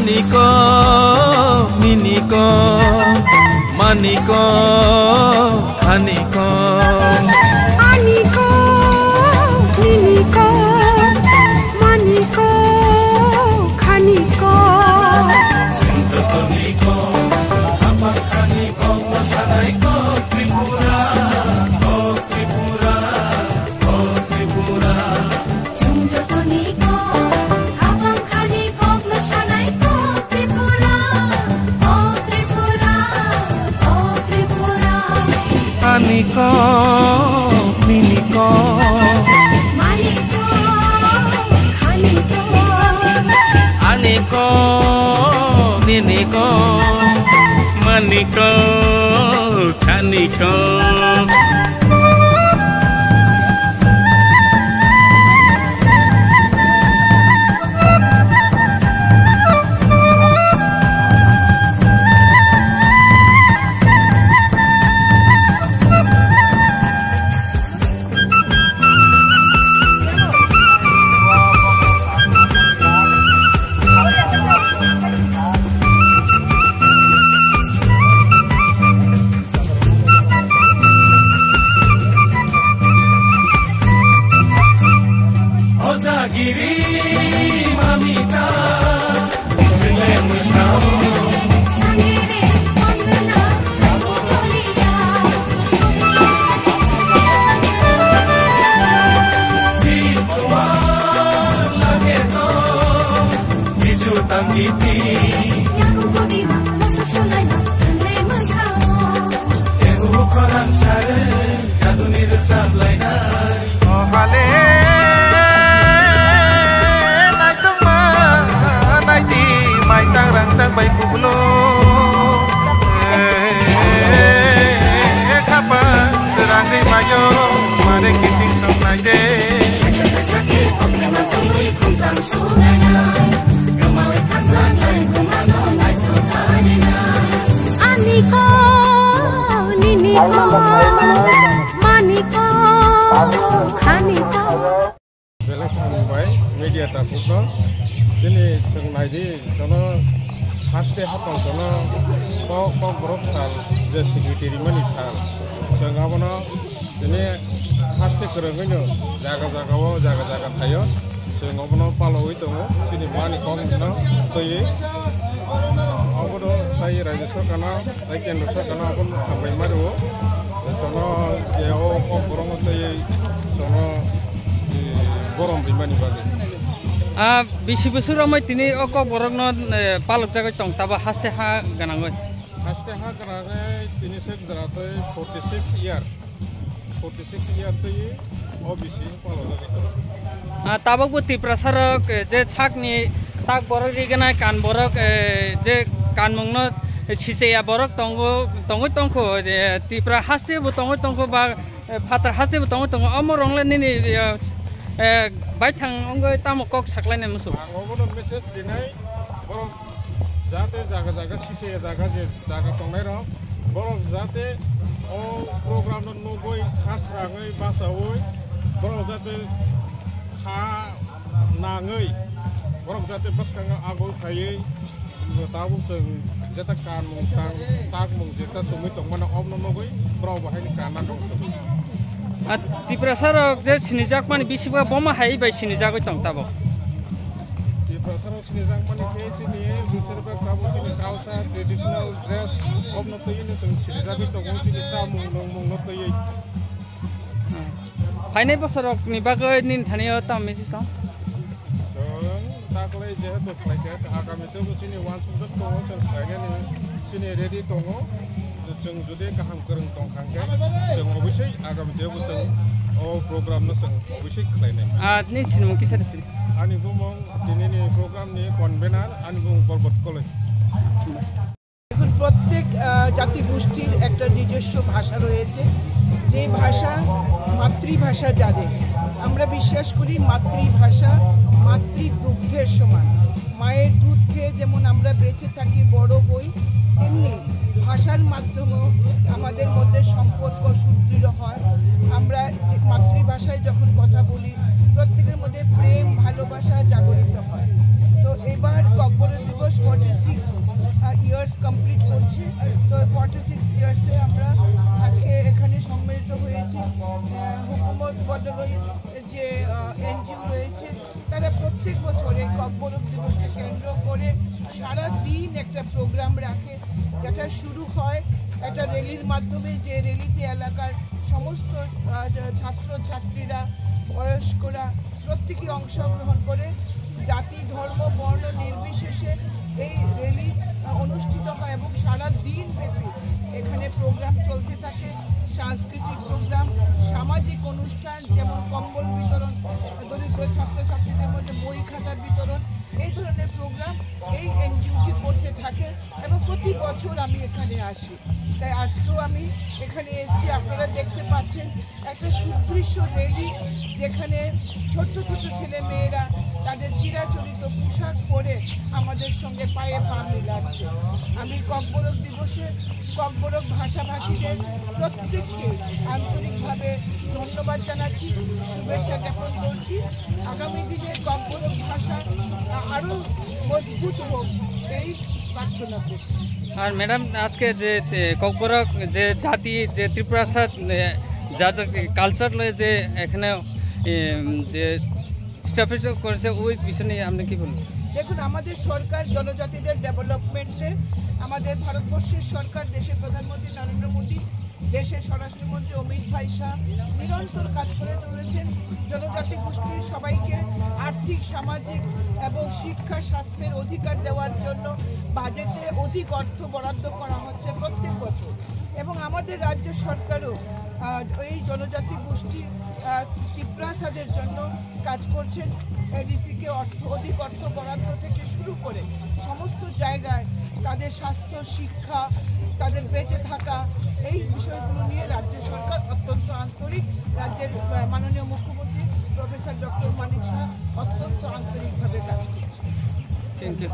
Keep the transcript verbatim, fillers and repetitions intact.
Niko, niniko, maniko, khaniko. Aniko, niniko, maniko, khaniko. Chwng jotoni kok, habang khani kokno sanai kok Tripura, o Tripura, o Tripura. Ani kok, nini kok. Mani kok, khani kok. Ani kok, nini kok. Mani kok, khani kok. Ojagiri mamita, jile musao. Jibo lage to, biju tangiti. Ebu khorang sare, jaduni rwchap lainai. O hale, naitokma, naidi, maitang rangchak bai kublo. Eh, khapang, srangwi mayo, mare kiching sok naide. Ani ko, nini ko, mani ko, khani ko. Belai khumbai media tapukno. Chini chwng naidi, jono haste hapang jono kok, Kokborok sal, je secretary mani sal. Chwng abono Tini haste kwrwngwino jaga jaga o, jaga jaga thaio. Chwng obono palogwi tongo, chini mani kokno twiwi. Obono tai rajya sarkarno, tai kendra sarkarno obono hambai ma rwo. Jono je o Kokborokno twiwi jono, eh, borom rimani bagwi. Ah, bisi bwswk romwi tini o Kokborokno, eh, palokjagwi tong, tabo haste ha gwnangwi? Haste ha gwnangwi tini se gwdra twi forty six year. Forty six year twi O B C palokjagwi tongo. Ah, tabukbo Tiprasa rok, eh, je sakni tak borok rignai kan borok, eh, je kanmungno sicheya borok tongo, tongwi tongkho, eh, Tipra haste bo tongwi tongkho ba, eh, phatar haste bo tongwi tongo. Omo rwngle nini, eh, eh, baithang wngwi tamo kok saklainai muchung? Ang obono message rinai, borok jate jaga jaga sicheya jaga je jaga tongnai rok, borok jate o program no nugwi khasrangwi bachawi borok jate kha nangwi borok jate bwskango agwi phaiwi tabuk chwng jeta kanmung tang takmung jeta chumui tongmano obno nugwi borok bo haino kanna tong. Ah, Tiprasa rok je sinijakmani bisingo boma hai bai sinijagwi tong tabuk. Tiprasa rok sinijakmani khe chini beshirbak tabuk chini culture, traditional dress, obno twiwi no chwng sinijagwi tongo, chini chamung nungmung no twiwi. Phainai bosor rok ni bagwi nini thani o tamo message tong? Chwng taklai jehetu khlaikha, agami tebo chini uansukjak tongo, chwng khlainani chini ready tongo. Chwng jodi kaham kwrwng tongkha khe, chwng obviously agami tebo chwng o program no chwng obviously khlainai. Ah, nini sinimung kisa rwsidi. Ani bumung tinini program ni convener, ani bumung Porbot Koloi. দেখুন, প্রত্যেক, আহ, জাতিগোষ্ঠীর একটা নিজস্ব ভাষা রয়েছে, যে ভাষা মাতৃভাষা যাদের। আমরা বিশ্বাস করি মাতৃভাষা মাতৃদুগ্ধের সমান। মায়ের দুধ খেয়ে যেমন আমরা বেঁচে থাকি, বড় হই, তেমনি ভাষার মাধ্যমেও আমাদের মধ্যে সম্পর্ক সুদৃঢ় হয়। আমরা যে মাতৃভাষায় যখন কথা বলি, প্রত্যেকের মধ্যে প্রেম, ভালোবাসা জাগরিত হয়। তো এবার ককবরক দিবস ফর্টি সিক্স ইয়ার্স কমপ্লিট করছে। তো ফর্টি সিক্স ইয়ার্সে আমরা আজকে এখানে সম্মিলিত হয়েছি। আহ, হুকুমত বদলই যে এনজিও রয়েছে, তারা প্রত্যেক বছর এই ককবরক দিবসকে কেন্দ্র করে সারা দিন একটা প্রোগ্রাম রাখে, যেটা শুরু হয় একটা র্যালির মাধ্যমে, যে র্যালিতে এলাকার সমস্ত আহ, ছাত্র ছাত্রীরা, বয়স্করা প্রত্যেকে অংশগ্রহণ করে। জাতি, ধর্ম, বর্ণ নির্বিশেষে এই র্যালি আহ, অনুষ্ঠিত হয় এবং সারা দিন ব্যাপী এখানে প্রোগ্রাম চলতে থাকে। সাংস্কৃতিক প্রোগ্রাম, সামাজিক অনুষ্ঠান, যেমন কম্বল বিতরণ, দরিদ্র ছাত্রছাত্রীদের মধ্যে বই খাতা বিতরণ, এই ধরনের প্রোগ্রাম এই এনজিওটি করতে থাকে এবং প্রতি বছর আমি এখানে আসি। তাই আজকেও আমি এখানে এসেছি। আপনারা দেখতে পাচ্ছেন একটা সুদৃশ্য র্যালি, যেখানে ছোট্ট ছোট্ট ছেলে মেয়েরা তাদের চিরাচরিত পোশাক পরে আমাদের সঙ্গে পায়ে পা মিলাচ্ছে। আমি ককবরক দিবসে ককবরক ভাষাভাষীদের প্রত্যেককে আন্তরিকভাবে ধন্যবাদ জানাচ্ছি, শুভেচ্ছা জ্ঞাপন করছি। আগামী দিনে ককবরক ভাষা আরও মজবুত হোক, এই প্রার্থনা করছি। আর ম্যাডাম, আজকে যে এ, ককবরক যে জাতি, যে ত্রিপুরা, যা যা কালচার লয়ে যে এখানে এ, যে স্ট্যাবলিশ করেছে, ওই বিষয় নিয়ে আপনি কি বলবেন? দেখুন, আমাদের সরকার জনজাতিদের ডেভেলপমেন্টে, আমাদের ভারতবর্ষের সরকার, দেশের প্রধানমন্ত্রী নরেন্দ্র মোদী, দেশের স্বরাষ্ট্রমন্ত্রী অমিত ভাই শাহ নিরন্তর কাজ করে চলেছেন। জনজাতি গোষ্ঠীর সবাইকে আর্থিক, সামাজিক এবং শিক্ষা, স্বাস্থ্যের অধিকার দেওয়ার জন্য বাজেটে অধিক অর্থ বরাদ্দ করা হচ্ছে প্রত্যেক বছর। এবং আমাদের রাজ্য সরকারও আহ, এই জনজাতি গোষ্ঠী আহ, তিপ্রাসাদের জন্য কাজ করছেন। এডিসিকে অর্থ, অধিক অর্থ বরাদ্দ থেকে শুরু করে সমস্ত জায়গায় তাদের স্বাস্থ্য, শিক্ষা, তাদের বেঁচে থাকা, এই বিষয়গুলো নিয়ে রাজ্য সরকার অত্যন্ত আন্তরিক। রাজ্যের আহ, মাননীয় মুখ্যমন্ত্রী প্রফেসর ডক্টর মানিক সাহা অত্যন্ত আন্তরিকভাবে কাজ করছেন। Thank you.